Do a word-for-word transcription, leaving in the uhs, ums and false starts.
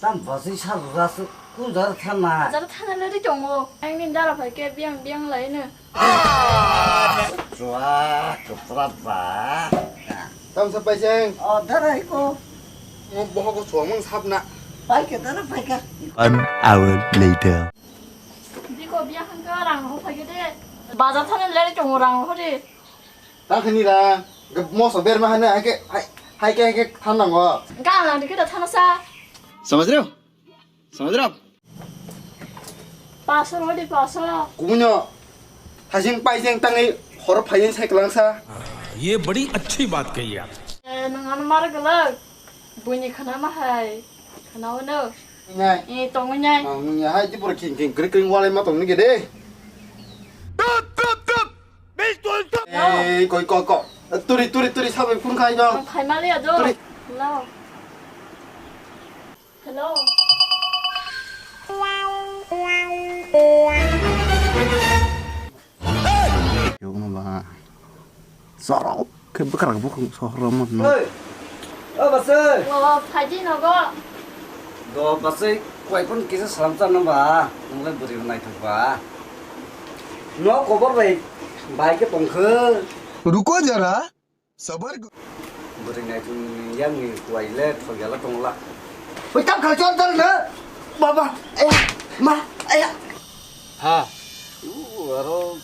Tam basi sal rasa kun jara thana. Jara thana lari tongo. Ang ni dara phai ke biang biang lai no. Chua, chupra ba. Tam sa pai seng. Oh, dara iko. Mo boho ko suang mang sap na. Pai ke dara pai ka. One hour later. Biko biang hangka rang ho phai ke de. Bazar thana lari tongo rang ho de. Ta khani ra, moso berma hane, hai ke, hai, hai ke, hai ke thanango. Ga lang dikhe da thana sa. Samajh rahe ho? Samajh rahe ho? Paso rodi paso. Kumunyo, hasing paising tangi hor phayin sai kelang sa. ये बड़ी अच्छी बात कही आप। Eh, nang ano mar galak. Buini khana ma hai. Khana ono. Ngai. Eh, tongo ngai. Nang nung ya hai, tipura king king krik kring walai ma tong ni gede. Ei, koi, koi, koi. Turi, turi, turi, sabai phone khai dong. Ang phaimali ado. Turi. Hello. Hello. Yokno ba. Sorok khe bwkrang bukhung sohor mo no. Hey. O basai. O phaidi nogo. Do basai, kwai phone kisa salam cha no ba. Nungle bwrwi naithok ba. No kobor bai, bai khe tongkhe. Ruko jara, sabar karo. Bwrwi naithok ni yang ni kwai le thok ya la tong la. Oi, tam khala chor chor na. Baba, eh, ma, eh. Ha. U aro